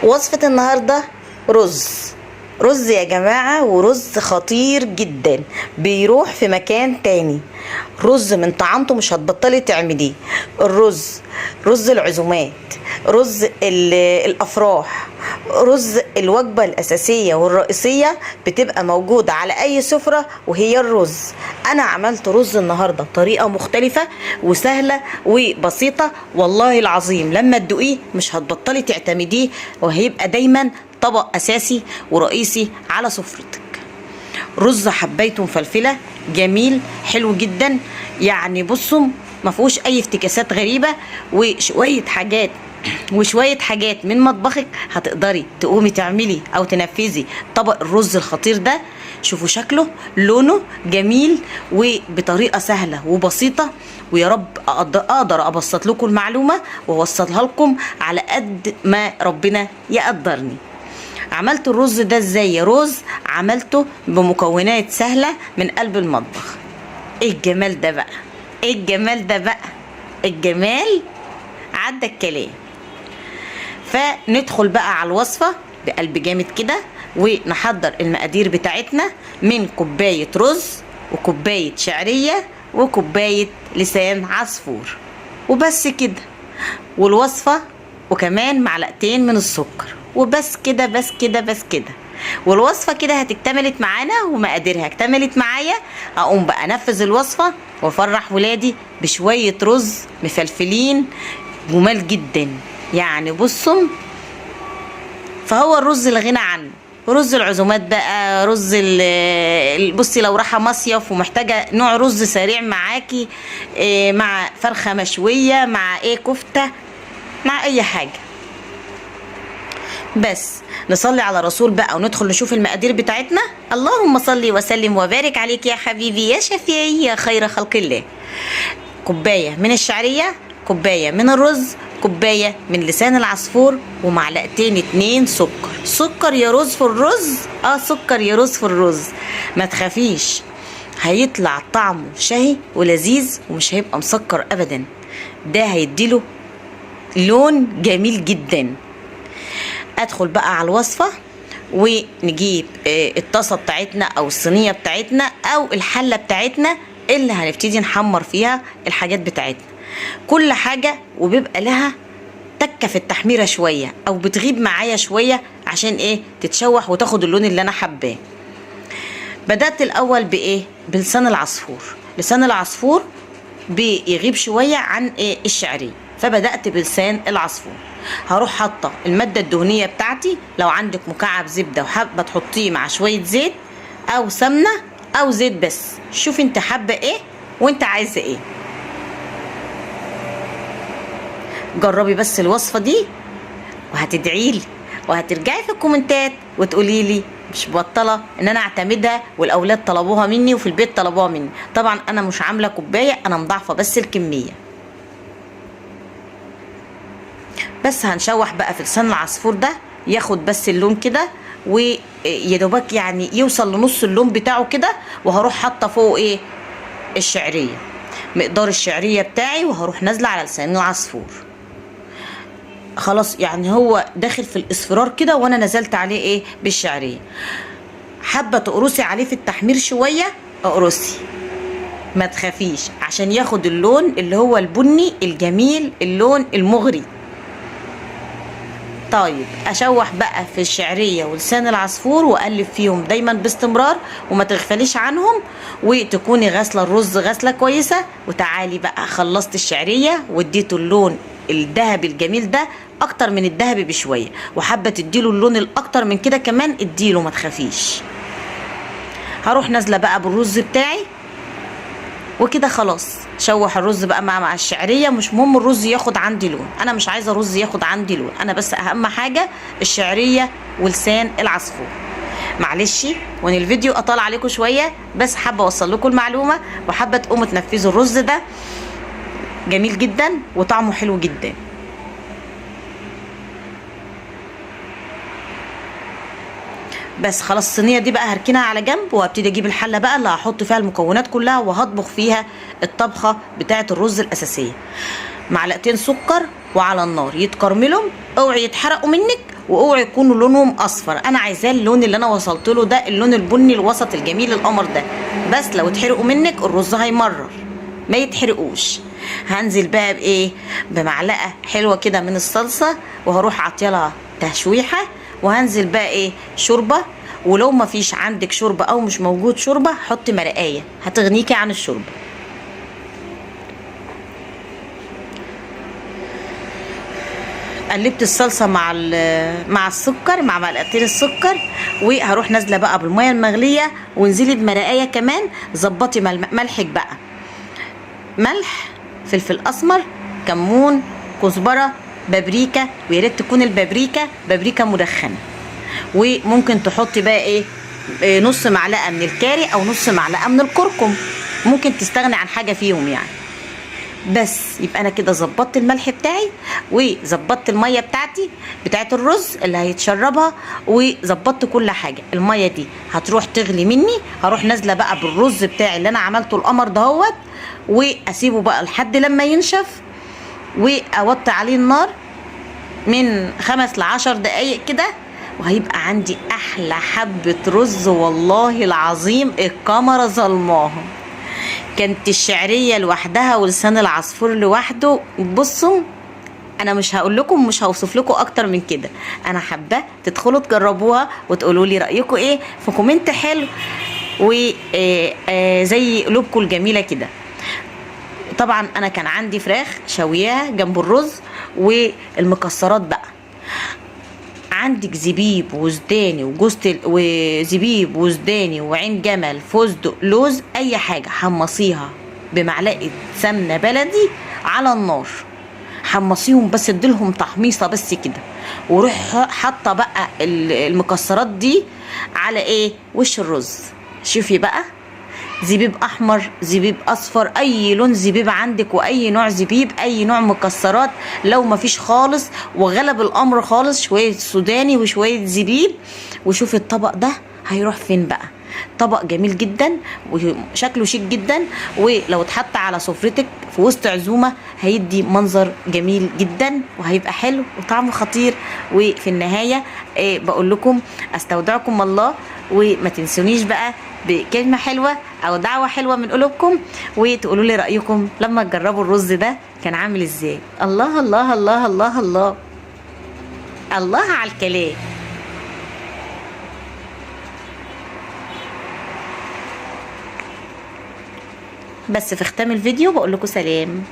وصفة النهاردة رز. رز يا جماعة، ورز خطير جدا بيروح في مكان تاني. رز من طعامته مش هتبطلي تعمليه. الرز رز العزومات، رز الافراح، رز الوجبة الاساسية والرئيسية بتبقى موجودة على اي سفرة وهي الرز. انا عملت رز النهاردة بطريقة مختلفة وسهلة وبسيطة، والله العظيم لما تدوقيه مش هتبطلي تعتمديه، وهيبقى دايما طبق اساسي ورئيسي على سفرتك. رز حبايته مفلفله جميل حلو جدا، يعني بصوا ما فيهوش اي افتكاسات غريبة، وشوية حاجات وشوية حاجات من مطبخك هتقدري تقومي تعملي او تنفذي طبق الرز الخطير ده. شوفوا شكله، لونه جميل، وبطريقة سهلة وبسيطة، ويا رب اقدر ابسط لكم المعلومة واوصلها لكم على قد ما ربنا يقدرني. عملت الرز ده ازاي يا رز؟ عملته بمكونات سهلة من قلب المطبخ. ايه الجمال ده بقى، ايه الجمال ده بقى، الجمال عدى الكلام. فندخل بقى على الوصفة بقلب جامد كده، ونحضر المقادير بتاعتنا من كوباية رز وكوباية شعرية وكوباية لسان عصفور وبس كده، والوصفة وكمان معلقتين من السكر وبس كده بس كده بس كده. والوصفة كده هتكتملت معانا ومقاديرها اكتملت معايا. اقوم بقى انفذ الوصفة وافرح ولادي بشوية رز مفلفلين جمال جدا. يعني بصوا، فهو الرز الغنى عنه، رز العزومات بقى، رز بصي لو رايحة مصيف ومحتاجة نوع رز سريع معاكي، مع فرخة مشوية، مع ايه كفته، مع اي حاجة. بس نصلي على رسول بقى وندخل نشوف المقادير بتاعتنا. اللهم صلي وسلم وبارك عليك يا حبيبي يا شفيعي يا خير خلق الله. كوباية من الشعرية، كوباية من الرز، كوباية من لسان العصفور، ومعلقتين 2 سكر. سكر يا رز في الرز، سكر يا رز في الرز، ما تخافيش هيطلع طعمه شهي ولذيذ ومش هيبقى مسكر ابدا، ده هيديله لون جميل جدا. ادخل بقى على الوصفة ونجيب الطاسه بتاعتنا او الصينية بتاعتنا او الحلة بتاعتنا اللي هنبتدي نحمر فيها الحاجات بتاعتنا. كل حاجة وبيبقى لها تكه في التحميره شوية او بتغيب معايا شوية عشان ايه؟ تتشوح وتاخد اللون اللي انا حباه. بدات الاول بايه؟ بلسان العصفور. لسان العصفور بيغيب شوية عن ايه؟ الشعرية، فبدات بلسان العصفور. هروح حاطه المادة الدهنية بتاعتي، لو عندك مكعب زبدة وحابة تحطيه مع شوية زيت او سمنه او زيت بس، شوفي انت حابة ايه وانت عايزه ايه. جربي بس الوصفة دي وهتدعيلي وهترجعي في الكومنتات وتقولي لي مش بطلة ان انا اعتمدها، والاولاد طلبوها مني وفي البيت طلبوها مني. طبعا انا مش عامله كوباية، انا مضاعفه بس الكمية. بس هنشوح بقى في لسان العصفور ده، ياخد بس اللون كده ويدوبك يعني يوصل لنص اللون بتاعه كده، وهروح حاطه فوق ايه؟ الشعرية، مقدار الشعرية بتاعي، وهروح نازله على لسان العصفور. خلاص يعني هو داخل في الاصفرار كده وانا نزلت عليه ايه؟ بالشعريه. حابة تقرصي عليه في التحمير شوية اقرصي، ما تخافيش، عشان ياخد اللون اللي هو البني الجميل، اللون المغري. اشوح بقى في الشعرية ولسان العصفور واقلب فيهم دايما باستمرار وما تغفليش عنهم، وتكوني غاسله الرز غسله كويسة. وتعالي بقى، خلصت الشعرية واديته اللون الذهبي الجميل ده، اكتر من الذهبي بشوية، وحابة تديله اللون الاكتر من كده كمان اديله، ما تخافيش. هروح نازله بقى بالرز بتاعي وكده خلاص. شوح الرز بقى مع الشعرية، مش مهم الرز ياخد عندي لون، انا مش عايزه رز ياخد عندي لون، انا بس اهم حاجة الشعرية ولسان العصفور. معلش وان الفيديو اطال عليكم شوية، بس حابة اوصل لكم المعلومة وحابة تقوموا تنفذوا الرز ده، جميل جدا وطعمه حلو جدا. بس خلاص الصينية دي بقى هركنها على جنب، وهبتدي اجيب الحلة بقى اللي هحط فيها المكونات كلها وهطبخ فيها الطبخة بتاعه الرز الاساسية. معلقتين سكر وعلى النار يتكرملوا، اوعي يتحرقوا منك، واوعي يكونوا لونهم اصفر. انا عايزاه اللون اللي انا وصلت له ده، اللون البني الوسط الجميل القمر ده. بس لو اتحرقوا منك الرز هيمرر، ما يتحرقوش. هنزل بقى بايه؟ بمعلقه حلوة كده من الصلصه، وهروح عطيلها تشويحه. وهنزل بقى ايه؟ شوربة. ولو ما فيش عندك شوربة او مش موجود شوربة، حطي مرقايه هتغنيكي عن الشوربة. قلبت الصلصه مع السكر، مع معلقتين السكر، وهروح نازله بقى بالمية المغليه، وانزلي بمرقايه كمان. ظبطي ملحك بقى، ملح، فلفل اسمر، كمون، كزبره، بابريكا، ويا ريت تكون البابريكا بابريكا مدخنه. وممكن تحطي بقى ايه؟ نص معلقه من الكاري او نص معلقه من الكركم، ممكن تستغني عن حاجة فيهم يعني. بس يبقى انا كده ظبطت الملح بتاعي، وظبطت المية بتاعتي بتاعت الرز اللي هيتشربها، وظبطت كل حاجة. المية دي هتروح تغلي مني، هروح نازله بقى بالرز بتاعي اللي انا عملته القمر دهوت، واسيبه بقى لحد لما ينشف، واوطي عليه النار من 5 ل10 دقايق كده، وهيبقى عندي احلى حبه رز والله العظيم الكاميرا ظلماها. كانت الشعرية لوحدها ولسان العصفور لوحده. بصوا انا مش هقول لكم، مش هوصف لكم اكتر من كده. انا حابة تدخلوا تجربوها وتقولوا لي رايكم ايه في comment حلو، وزي قلوبكم الجميلة كده. طبعا انا كان عندي فراخ شوياها جنب الرز والمكسرات بقى. عندك زبيب وزداني وجوز وزبيب وزداني وعين جمل، فستق، لوز، اي حاجة، حمصيها بمعلقه سمنه بلدي على النار، حمصيهم بس، اديلهم تحميصه بس كده، وروح حاطه بقى المكسرات دي على ايه؟ وش الرز. شوفي بقى، زبيب احمر، زبيب اصفر، اي لون زبيب عندك، واي نوع زبيب، اي نوع مكسرات. لو ما فيش خالص وغلب الامر خالص، شوية سوداني وشوية زبيب. وشوفي الطبق ده هيروح فين بقى. طبق جميل جدا وشكله شيك جدا، ولو اتحط على سفرتك في وسط عزومة هيدي منظر جميل جدا، وهيبقى حلو وطعمه خطير. وفي النهاية بقول لكم استودعكم الله، وما تنسونيش بقى بكلمه حلوة او دعوه حلوة من قلوبكم، وتقولوا لي رايكم لما تجربوا الرز ده كان عامل ازاي. الله الله الله الله الله الله على الكلام. بس في ختام الفيديو بقول لكم سلام.